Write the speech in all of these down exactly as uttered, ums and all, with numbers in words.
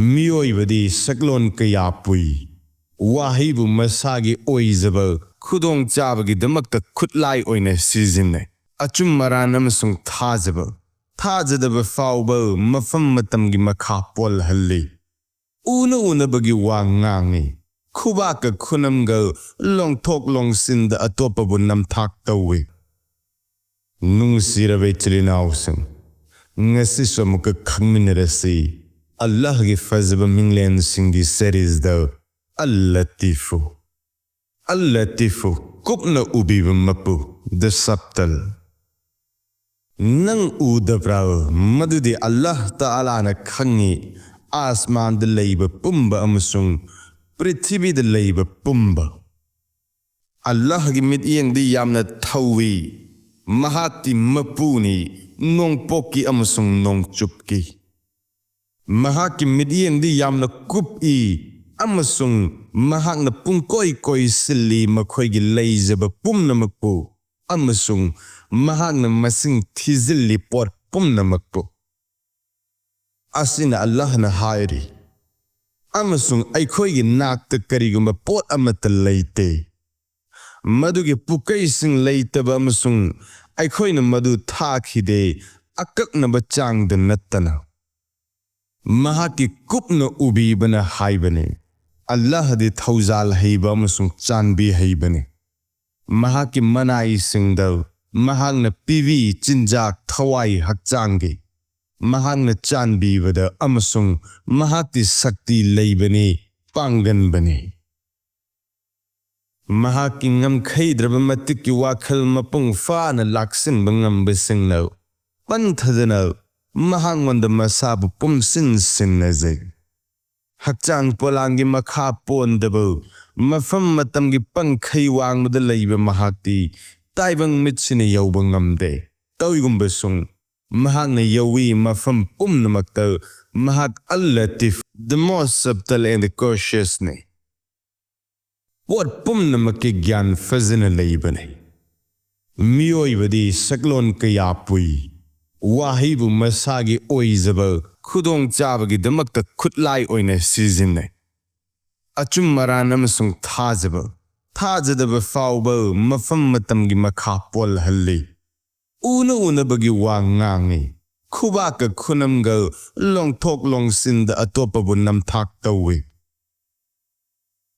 ꯃꯤꯑꯣꯏꯕꯗꯤ ꯁꯛꯂꯣꯟ ꯀꯌꯥ ꯄꯨꯏ꯫ ꯋꯥꯍꯩꯕꯨ ꯃꯁꯥꯒꯤ ꯑꯣꯏꯖꯕ ꯈꯨꯗꯣꯡꯆꯥꯕꯒꯤꯗꯃꯛꯇ ꯈꯨꯠꯂꯥꯏ ꯑꯣꯏꯅ ꯁꯤꯖꯤꯟꯅꯩ꯫ ꯑꯆꯨꯝ ꯑꯔꯥꯟ ꯑꯃꯁꯨꯡ ꯊꯥꯖꯕ, ꯊꯥꯖꯗꯕ ꯐꯥꯎꯕ ꯃꯐꯝ ꯃꯇꯝꯒꯤ ꯃꯈꯥ ꯄꯣꯜꯍꯜꯂꯤ꯫ ꯎꯅ ꯎꯅꯕꯒꯤ ꯋꯥ ꯉꯥꯡꯉꯤ꯫ ꯈꯨꯕꯥꯛꯀ ꯈꯨꯅꯝꯒ ꯂꯣꯡꯊꯣꯛ ꯂꯣꯡꯁꯤꯟꯗ ꯑꯇꯣꯞꯄꯕꯨ ꯅꯝꯊꯥꯛ ꯇꯧꯏ꯫ ꯅꯨꯡꯁꯤꯔꯕ ꯏꯆꯤꯜ ꯏꯅꯥꯎꯁꯤꯡ, ꯉꯁꯤꯁꯨ ꯑꯃꯨꯛꯀ ꯈꯪꯃꯤꯟꯅꯔꯁꯤ꯫ ꯑꯜꯂꯥꯍꯒꯤ ꯐꯖꯕ ꯃꯤꯡꯂꯦꯟꯁꯤꯡꯒꯤ ꯁꯦꯔꯤꯖꯗ ꯑꯜ ꯂꯇꯤꯐꯨ꯫ ꯑꯜ ꯂꯇꯤꯐꯨ, ꯀꯨꯞꯅ ꯎꯕꯤꯕ ꯃꯄꯨ, the subtle꯫ ꯅꯪ ꯎꯗꯕ꯭ꯔꯥ? ꯃꯗꯨꯗꯤ ꯑꯜꯂꯥꯍ ꯇꯥꯂꯥꯅ ꯈꯪꯉꯤ, ꯑꯥꯁꯃꯥꯟꯗ ꯂꯩꯕ ꯄꯨꯝꯕ ꯑꯃꯁꯨꯡ ꯄ꯭ꯔꯤꯊꯤꯕꯤꯗ ꯂꯩꯕ ꯄꯨꯝꯕ꯫ ꯑꯜꯂꯥꯍꯒꯤ ꯃꯤꯠꯌꯦꯡꯗꯤ ꯌꯥꯝꯅ ꯊꯧꯏ꯫ ꯃꯍꯥꯛꯇꯤ ꯃꯄꯨꯅꯤ, ꯅꯣꯡꯄꯣꯛꯀꯤ ꯑꯃꯁꯨꯡ ꯅꯣꯡꯆꯨꯞꯀꯤ꯫ ꯃꯍꯥꯛꯀꯤ ꯃꯤꯠꯌꯦꯡꯗꯤ ꯌꯥꯝꯅ ꯀꯨꯞꯏ, ꯑꯃꯁꯨꯡ ꯃꯍꯥꯛꯅ ꯄꯨꯡꯀꯣꯏ ꯀꯣꯏꯁꯤꯜꯂꯤ ꯃꯈꯣꯏꯒꯤ ꯂꯩꯖꯕ ꯄꯨꯝꯅꯃꯛꯄꯨ, ꯑꯃꯁꯨꯡ ꯃꯍꯥꯛꯅ ꯃꯁꯤꯡ ꯊꯤꯖꯤꯜꯂꯤ ꯄꯣꯠ ꯄꯨꯝꯅꯃꯛꯄꯨ꯫ ꯑꯁꯤꯅ ꯑꯜꯂꯥꯍꯅ ꯍꯥꯏꯔꯤ, ꯑꯃꯁꯨꯡ ꯑꯩꯈꯣꯏꯒꯤ ꯅꯥꯛꯇ ꯀꯔꯤꯒꯨꯝꯕ ꯄꯣꯠ ꯑꯃꯠꯇ ꯂꯩꯇꯦ꯫ ꯃꯗꯨꯒꯤ ꯄꯨꯀꯩꯁꯤꯡ ꯂꯩꯇꯕ ꯑꯃꯁꯨꯡ ꯑꯩꯈꯣꯏꯅ ꯃꯗꯨ ꯊꯥꯈꯤꯗꯦ, ꯑꯀꯛꯅꯕ ꯆꯥꯡꯗ ꯅꯠꯇꯅ꯫ ꯃꯍꯥꯛꯀꯤ ꯀꯨꯞꯅ ꯎꯕꯤꯕꯅ ꯍꯥꯏꯕꯅꯤ꯫ ꯑꯜꯂꯥꯍꯗꯤ ꯊꯧꯖꯥꯜ ꯍꯩꯕ ꯑꯃꯁꯨꯡ ꯆꯥꯟꯕꯤ ꯍꯩꯕꯅꯤ꯫ ꯃꯍꯥꯛꯀꯤ ꯃꯅꯥꯏꯁꯤꯡꯗ ꯃꯍꯥꯛꯅ ꯄꯤꯕꯤ ꯆꯤꯟꯖꯥꯛ ꯊꯋꯥꯏ ꯍꯛꯆꯥꯡꯒꯤ꯫ ꯃꯍꯥꯛꯅ ꯆꯥꯟꯕꯤꯕꯗ ꯑꯃꯁꯨꯡ ꯃꯍꯥꯛꯇꯤ ꯁꯛꯇꯤ ꯂꯩꯕꯅꯤ, ꯄꯥꯡꯒꯟꯕꯅꯤ꯫ ꯃꯍꯥꯛꯀꯤ ꯉꯝꯈꯩꯗ꯭ꯔꯕ ꯃꯇꯤꯛꯀꯤ ꯋꯥꯈꯜ ꯃꯄꯨꯡ ꯐꯥꯅ ꯂꯥꯛꯁꯤꯟꯕ ꯉꯝꯕꯁꯤꯡꯅ ꯄꯟꯊꯗꯅ ꯃꯍꯥꯛꯉꯣꯟꯗ ꯃꯁꯥꯕꯨ ꯄꯨꯝꯁꯤꯟ ꯁꯤꯟꯅꯖꯩ꯫ ꯍꯛꯆꯥꯡ ꯄꯣꯂꯥꯡꯒꯤ ꯃꯈꯥ ꯄꯣꯟꯗꯕ ꯃꯐꯝ ꯃꯇꯝꯒꯤ ꯄꯪꯈꯩ ꯋꯥꯡꯃꯗ ꯂꯩꯕ ꯃꯍꯥꯛꯇꯤ ꯇꯥꯏꯕꯪ ꯃꯤꯠꯁꯤꯅ ꯌꯧꯕ ꯉꯝꯗꯦ꯫ ꯇꯧꯏꯒꯨꯝꯕꯁꯨꯡ ꯃꯍꯥꯛꯅ ꯌꯧꯏ ꯃꯐꯝ ꯄꯨꯝꯅꯃꯛꯇ꯫ ꯃꯍꯥꯛ ꯑꯜ ꯂꯇꯤꯐ, the most subtle and cautious ꯅꯤ꯫ ꯄꯣꯠ ꯄꯨꯝꯅꯃꯛꯀꯤ ꯒ꯭ꯌꯥꯟ ꯐꯖꯅ ꯂꯩꯕꯅꯤ꯫ ꯃꯤꯑꯣꯏꯕꯗꯤ ꯁꯛꯂꯣꯟ ꯀꯌꯥ ꯄꯨꯏ꯫ ꯋꯥꯍꯩꯕꯨ ꯃꯁꯥꯒꯤ ꯑꯣꯏꯖꯕ ꯈꯨꯗꯣꯡꯆꯥꯕꯒꯤꯗꯃꯛꯇ ꯈꯨꯠꯂꯥꯏ ꯑꯣꯏꯅ ꯁꯤꯖꯤꯟꯅꯩ꯫ ꯑꯆꯨꯝ ꯑꯔꯥꯟ ꯑꯃꯁꯨꯡ ꯊꯥꯖꯕ, ꯊꯥꯖꯗꯕ ꯐꯥꯎꯕ ꯃꯐꯝ ꯃꯇꯝꯒꯤ ꯃꯈꯥ ꯄꯣꯜꯍꯜꯂꯤ꯫ ꯎꯅ ꯎꯅꯕꯒꯤ ꯋꯥ ꯉꯥꯡꯏ꯫ ꯈꯨꯕꯥꯛꯀ ꯈꯨꯅꯝꯒ ꯂꯣꯡꯊꯣꯛ ꯂꯣꯡꯁꯤꯟꯗ ꯑꯇꯣꯞꯄꯕꯨ ꯅꯝꯊꯥꯛ ꯇꯧꯏ꯫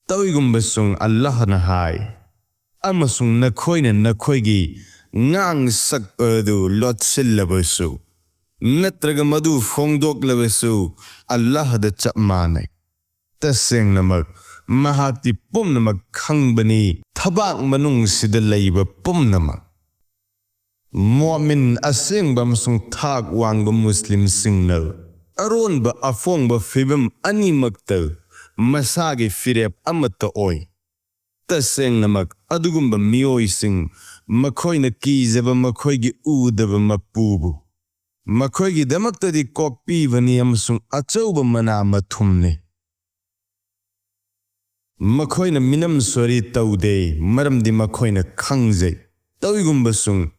ꯇꯧꯏꯒꯨꯝꯕꯁꯨꯡ ꯑꯜꯂꯥꯍꯅ ꯍꯥꯏ, "ꯑꯃꯁꯨꯡ ꯅꯈꯣꯏꯅ ꯅꯈꯣꯏꯒꯤ ꯉꯥꯡ ꯁꯛꯄ ꯑꯗꯨ ꯂꯣꯠꯁꯤꯜꯂꯕꯁꯨ, ꯅꯠꯇ꯭ꯔꯒ ꯃꯗꯨ ꯐꯣꯡꯗꯣꯛꯂꯕꯁꯨ, ꯑꯜꯂꯥꯍꯗ ꯆꯞ ꯃꯥꯟꯅꯩ꯫ ꯇꯁꯦꯡꯅꯃꯛ, ꯃꯍꯥꯛꯇꯤ ꯄꯨꯝꯅꯃꯛ ꯈꯪꯕꯅꯤ, ꯊꯕꯥꯛ ꯃꯅꯨꯡꯁꯤꯗ ꯂꯩꯕ ꯄꯨꯝꯅꯃꯛ"꯫ ꯃꯣꯃꯤꯟ ꯑꯁꯦꯡꯕ ꯑꯃꯁꯨꯡ ꯊꯥꯛ ꯋꯥꯡꯕ ꯃꯨꯁꯂꯤꯝꯁꯤꯡꯅ ꯑꯔꯣꯟꯕ ꯑꯐꯣꯡꯕ ꯐꯤꯕꯝ ꯑꯅꯤꯃꯛꯇ ꯃꯁꯥꯒꯤ ꯐꯤꯔꯦꯞ ꯑꯃꯠꯇ ꯑꯣꯏ꯫ ꯇꯁꯦꯡꯅꯃꯛ, ꯑꯗꯨꯒꯨꯝꯕ ꯃꯤꯑꯣꯏꯁꯤꯡ, ꯃꯈꯣꯏꯅ ꯀꯤꯖꯕ ꯃꯈꯣꯏꯒꯤ ꯎꯗꯕ ꯃꯄꯨꯕꯨ, ꯃꯈꯣꯏꯒꯤꯗꯃꯛꯇꯗꯤ ꯀꯣꯛꯄꯤꯕꯅꯤ ꯑꯃꯁꯨꯡ ꯑꯆꯧꯕ ꯃꯅꯥ ꯃꯊꯨꯝꯅꯤ꯫ ꯃꯈꯣꯏꯅ ꯃꯤꯅꯝ ꯁꯣꯔꯤ ꯇꯧꯗꯦ, ꯃꯔꯝꯗꯤ ꯃꯈꯣꯏꯅ ꯈꯪꯖꯩ꯫ ꯇꯧꯏꯒꯨꯝꯕꯁꯨꯡ,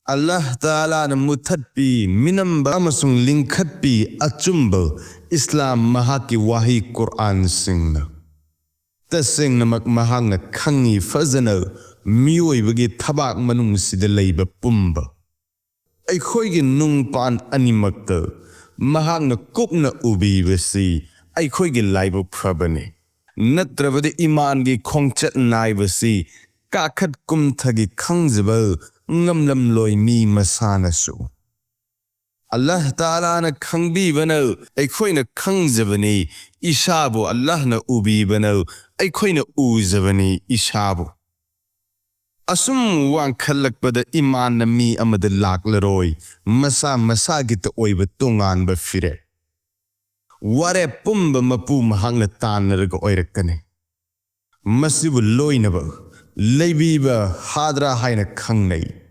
ꯑꯜꯂꯥꯍ ꯇꯥꯂꯥꯅ ꯃꯨꯊꯠꯄꯤ, ꯃꯤꯅꯝꯕ ꯑꯃꯁꯨꯡ ꯂꯤꯡꯈꯠꯄꯤ, ꯑꯆꯨꯝꯕ ꯏꯁꯂꯥꯝ, ꯃꯍꯥꯛꯀꯤ ꯋꯥꯍꯩ ꯀꯨꯔꯑꯥꯟꯁꯤꯡꯅ꯫ ꯇꯁꯦꯡꯅꯃꯛ, ꯃꯍꯥꯛꯅ ꯈꯪꯏ ꯐꯖꯅ ꯃꯤꯑꯣꯏꯕꯒꯤ ꯊꯕꯥꯛ ꯃꯅꯨꯡꯁꯤꯗ ꯂꯩꯕ ꯄꯨꯝꯕ꯫ ꯑꯩꯈꯣꯏꯒꯤ ꯅꯨꯡꯄꯥꯟ ꯑꯅꯤꯃꯛꯇ ꯃꯍꯥꯛꯅ ꯀꯨꯞꯅ ꯎꯕꯤꯕꯁꯤ ꯑꯩꯈꯣꯏꯒꯤ ꯂꯥꯏꯕꯛ ꯐꯕꯅꯤ꯫ ꯅꯠꯇ꯭ꯔꯕꯗꯤ ꯏꯃꯥꯟꯒꯤ ꯈꯣꯡꯆꯠ ꯅꯥꯏꯕꯁꯤ ꯀꯥꯈꯠ ꯀꯨꯝꯊꯒꯤ ꯈꯪꯖꯕ ꯉꯝꯂꯝꯂꯣꯏ ꯃꯤ ꯃꯁꯥꯅꯁꯨ꯫ ꯑꯜꯂꯥꯍ ꯇꯥꯂꯥꯅ ꯈꯪꯕꯤꯕꯅ ꯑꯩꯈꯣꯏꯅ ꯈꯪꯖꯕꯅꯤ, ꯏꯁꯥꯕꯨ ꯑꯜꯂꯥꯍꯅ ꯎꯕꯤꯕꯅ ꯑꯩꯈꯣꯏꯅ ꯎꯖꯕꯅꯤ ꯏꯁꯥꯕꯨ꯫ ꯑꯁꯨꯝ ꯋꯥꯡꯈꯠꯂꯛꯄꯗ ꯏꯃꯥꯟꯅ ꯃꯤ ꯑꯃꯗ ꯂꯥꯛꯂꯔꯣꯏ, ꯃꯁꯥ ꯃꯁꯥꯒꯤꯇ ꯑꯣꯏꯕ ꯇꯣꯉꯥꯟꯕ ꯐꯤꯔꯦꯞ꯫ ꯋꯥꯔꯦꯞ ꯄꯨꯝꯕ ꯃꯄꯨ ꯃꯍꯥꯛꯅ ꯇꯥꯟꯅꯔꯒ ꯑꯣꯏꯔꯛꯀꯅꯤ꯫ ꯃꯁꯤꯕꯨ ꯂꯣꯏꯅꯕ, ꯂꯩꯕꯤꯕ ꯍꯥꯗ꯭ꯔꯥ ꯍꯥꯏꯅ ꯈꯪꯅꯩ꯫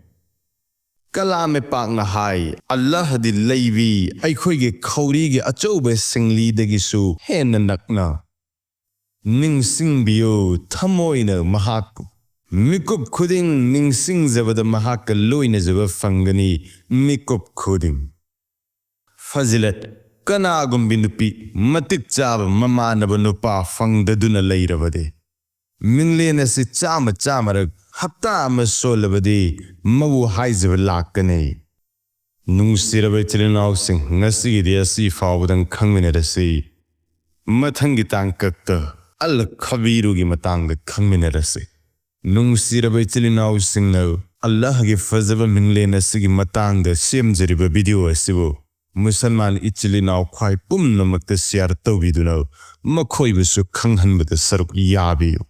ꯀꯂꯥꯃꯦꯄꯥꯛꯅ ꯍꯥꯏ, "ꯑꯜꯂꯥꯍꯗꯤ ꯂꯩꯕꯤ, ꯑꯩꯈꯣꯏꯒꯤ ꯈꯧꯔꯤꯒꯤ ꯑꯆꯧꯕ ꯁꯤꯡꯂꯤꯗꯒꯤꯁꯨ ꯍꯦꯟꯅ ꯅꯛꯅ꯫ ꯅꯤꯡꯁꯤꯡꯕꯤꯌꯨ ꯊꯃꯣꯏꯅ ꯃꯍꯥꯛꯄꯨ꯫ ꯃꯤꯀꯨꯞ ꯈꯨꯗꯤꯡ ꯅꯤꯡꯁꯤꯡꯖꯕꯗ ꯃꯍꯥꯛꯀ ꯂꯣꯏꯅꯖꯕ ꯐꯪꯒꯅꯤ, ꯃꯤꯀꯨꯞ ꯈꯨꯗꯤꯡ"꯫ ꯐꯖꯤꯂꯠ, ꯀꯅꯥꯒꯨꯝꯕꯤ ꯅꯨꯄꯤ ꯃꯇꯤꯛ ꯆꯥꯕ ꯃꯃꯥꯟꯅꯕ ꯅꯨꯄꯥ ꯐꯪꯗꯗꯨꯅ ꯂꯩꯔꯕꯗꯤ, ꯃꯤꯡꯂꯦꯟ ꯑꯁꯤ ꯆꯥꯝꯃ ꯆꯥꯝꯃꯔꯛ ꯍꯞꯇꯥ ꯑꯃ ꯁꯣꯜꯂꯕꯗꯤ ꯃꯕꯨ ꯍꯥꯏꯖꯕ ꯂꯥꯛꯀꯅꯤ꯫ ꯅꯨꯡꯁꯤꯔꯕ ꯏꯆꯤꯜ ꯏꯅꯥꯎꯁꯤꯡ, ꯉꯁꯤꯒꯤꯗꯤ ꯑꯁꯤ ꯐꯥꯎꯕꯗꯪ ꯈꯪꯃꯤꯟꯅꯔꯁꯤ꯫ ꯃꯊꯪꯒꯤ ꯇꯥꯡꯀꯛꯇ ꯑꯜ ꯈꯕꯤꯔꯨꯒꯤ ꯃꯇꯥꯡꯗ ꯈꯪꯃꯤꯟꯅꯔꯁꯤ꯫ ꯅꯨꯡꯁꯤꯔꯕ ꯏꯆꯤꯜ ꯏꯅꯥꯎꯁꯤꯡꯅ ꯑꯜꯂꯥꯍꯒꯤ ꯐꯖꯕ ꯃꯤꯡꯂꯦꯟ ꯑꯁꯤꯒꯤ ꯃꯇꯥꯡꯗ ꯁꯦꯝꯖꯔꯤꯕ ꯚꯤꯗꯤꯑꯣ ꯑꯁꯤꯕꯨ ꯃꯨꯁꯜꯃꯥꯟ ꯏꯆꯤꯜ ꯏꯅꯥꯎ ꯈ꯭ꯋꯥꯏ ꯄꯨꯝꯅꯃꯛꯇ ꯁꯤꯌꯥꯔ ꯇꯧꯕꯤꯗꯨꯅ ꯃꯈꯣꯏꯕꯨꯁꯨ ꯈꯪꯍꯟꯕꯗ ꯁꯔꯨꯛ ꯌꯥꯕꯤꯌꯨ꯫